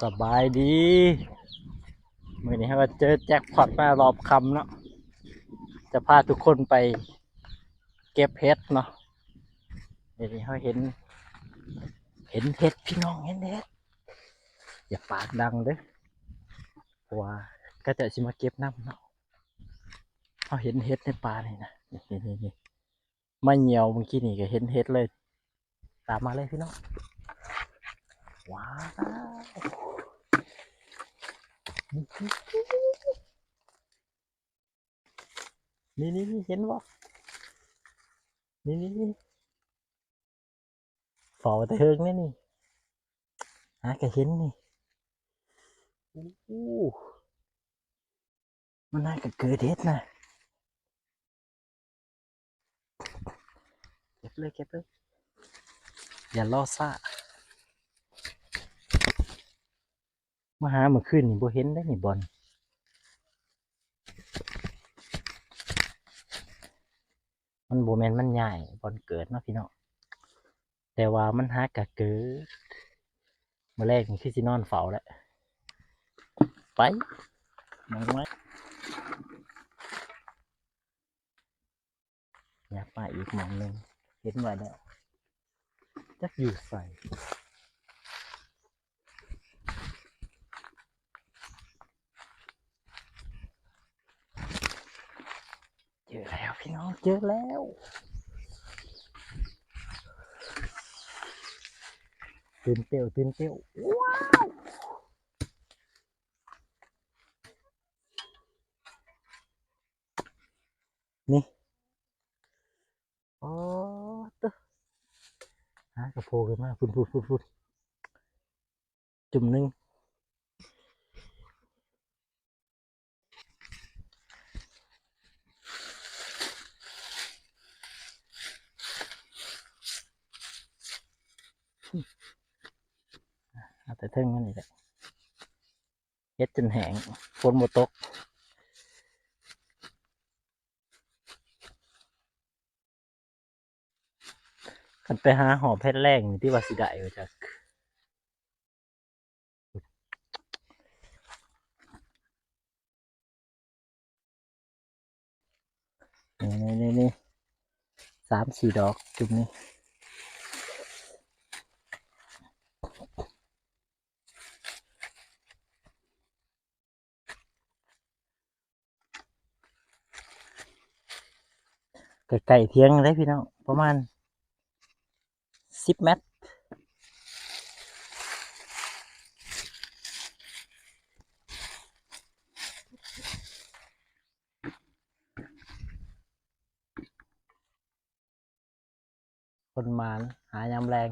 ສະບາຍດີ ມື້ນີ້ເຮົາກໍເຈີແຈັກພອດມາລອບຄ່ຳເນາະ ຈະພາທຸກຄົນໄປເກັບເຫັດເນາະ. ນີ້ເຮົາເຫັນ ເຫັນເຫັດພີ່ນ້ອງ ເຫັນເຫັດ ຢ່າປາກດັງເດີ້ ເພາະວ່າເຂົາເຈົ້າຊິມາເກັບນຳເນາະ. ເຮົາເຫັນເຫັດໃນປ່ານີ້ນະ ນີ້ໆໆ ມາຍ່ຽວເມື່ອກີ້ນີ້ກໍເຫັນເຫັດເລີຍ. ຕາມມາເລີຍພີ່ນ້ອງ ວ້າວ ນີ້ໆໆ ເຫັນບໍ່ ນີ້ໆໆ ເຝົ້າແຕ່ເທິງເດ້ນີ້ ຫາກໍເຫັນນີ້ ໂອ້ ມັນຫາກໍເກີດເຫັດນະ. ເກັບເລີຍ ເກັບເລີຍ ຢ່າລໍຊ້າ ມາຫາມື້ຄືນນີ້ບໍ່ເຫັນເດ້ນີ້ບ່ອນ ມັນບໍ່ແມ່ນມັນຍ້າຍບ່ອນເກີດເນາະພີ່ນ້ອງ ແຕ່ວ່າມັນຫາກະເກີດ ມື້ແລກນີ້ຄືຊິນອນເຝົ້າແຫຼະ ໄປ ມອງໄວ້ ຍັບມາອີກໝ່ອງໜຶ່ງ ເຫັນວ່າແລ້ວ ຈັກຢູ່ໃສ ເຈີແລ້ວພີ່ນ້ອງ ເຈີແລ້ວ ຕື່ນເຕັ້ວ ຕື່ນເຕັ້ວ ວ້າວ ນີ້ ອໍ ເຕີ ຫາກະໂພຂຶ້ນມາ ພຸ້ນໆໆໆ ຈຸ່ມໜຶ່ງ ເອົາແຕ່ເທິງມັນນີ້ແຫຼະ ເຮັດຈົນແຫ້ງ ຝົນບໍ່ຕົກ ຄັນໄປຫາຮອບເຮັດແລ້ງນີ້ ຕິວ່າຊິໄດ້ບໍ່ຈັກ ນີ້ໆໆ ສາມສີ່ດອກຈຸ່ມນີ້ ໃກ້ໆ ຖຽງເດ້ພີ່ນ້ອງ ປະມານສິບແມັດ ຄົນໝານຫາຍາມແລງ.